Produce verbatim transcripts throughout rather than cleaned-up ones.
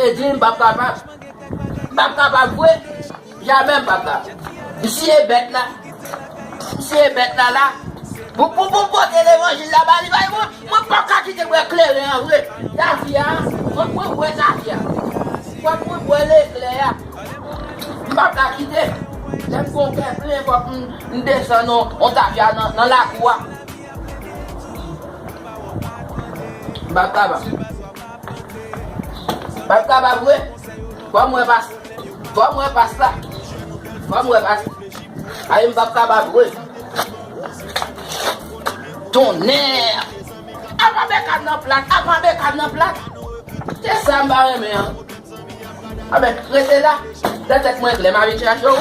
E di m p ap kapab. M p ap kapab vre. Jamè m p ap kapab. M siye bèt la. M siye bèt la la. Pou, pou, pou m pote levanjil la ba li, ba li, mwen, mwen p ap ka kite bwè kleren an vre. Tafya, fòk mwen bwè tafya. Fòk mwen bwè leklè a. M p ap ka kite. Lè m gon kè plen, fòk m, m desann on, on tafya nan, nan lakou a. M p ap kapab. M p ap kapab vre. Fò m wè pas. Fò m wè pas la. Fò m wè pas. Ay, m p ap kapab vre. Tonnè! Apa Bekan nan plat, apa Bekan nan plat. Se sa m pa renmen an. Anben, rete la. Lè tèt mwen klè, m a vin chache w.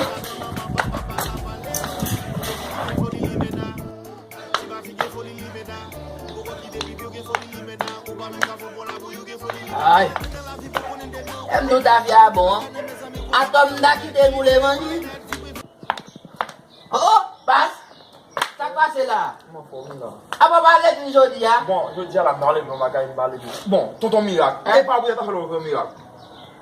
Ay. M di w tafya a bon, an. Atò m ta kite nou levanjil. Oh, pas. Sa k pase la? Mwen fò vin la. Apa w pa legliz jodi a? Bon, jodi a la, m pa legliz, m pa legliz. Bon, tonton Mirak. Hein? E pa ou ki ta fè l, tonton Mirak.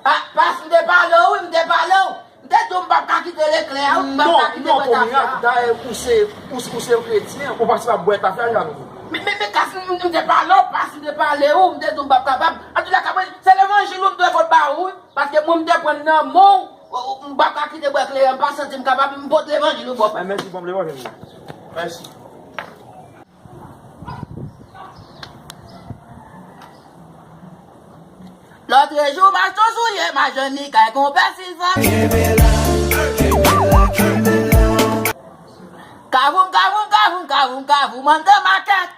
Ah, pas, m te pale w, wi, m te pale w. M te di w m p ap ka kite leklè a, m p ap ka kite bwè tafya a. Non, non, tonton Mirak, dayè ou se, ou, ou se yon kretyen, ou pa se pa bwè tafya a nou. Men, men, men, kas, m, m te pale w, pas, m te pale w, m te di w m p ap kapab. Antouka, mwen, se levanjil ou m dwe pot ba ou, wi. Paske mwen, m te pran nan men w, ou, ou, m p ap ka kite bwè kleren, m pa santi m kapab, m pot levanjil ou ba w. Ay, mèsi, ban m levanjil mwen. Mèsi. Lòtrejou, m achte yon soulye, m a jwenn li kay konpè sis zanmi. Kavoum, kavoum, kavoum, kavoum, kavoum, anndan makèt.